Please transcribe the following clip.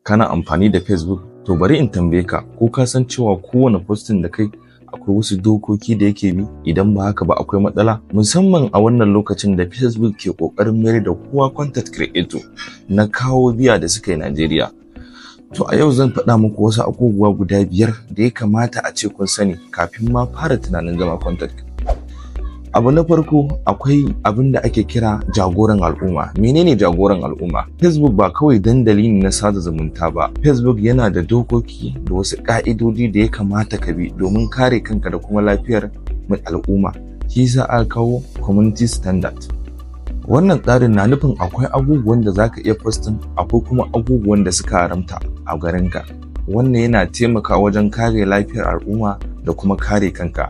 Kana amfani da Facebook? To bari in tambaye ka, ko ka san cewa kowane posting da kai akwai wasu dokoki da yake bi? Idan ba haka ba, akwai matsala, musamman a wannan lokacin da Facebook ke kokarin mayar da kowa content creator na kawo biya da suka yi Najeriya. To a yau zan faɗa muku wasu abubuwa guda biyar da ya kamata a ce kun sani kafin ma fara tunanin zama content. Abu na farko, akwai abin da ake kira jagoran al'umma. Menene jagoran al'umma? Facebook ba kawai dandali ne na sada zumunta ba. Facebook yana da dokoki da wasu ƙa'idodi da ya kamata ka bi domin kare kanka da kuma lafiyar al'umma. Shi yasa aka kawo community standard. Wannan tsarin na nufin akwai abubuwan da zaka iya posting, akwai kuma abubuwan da suka haramta a garinka. Wannan yana taimakawa wajen kare lafiyar al'umma da kuma kare kanka.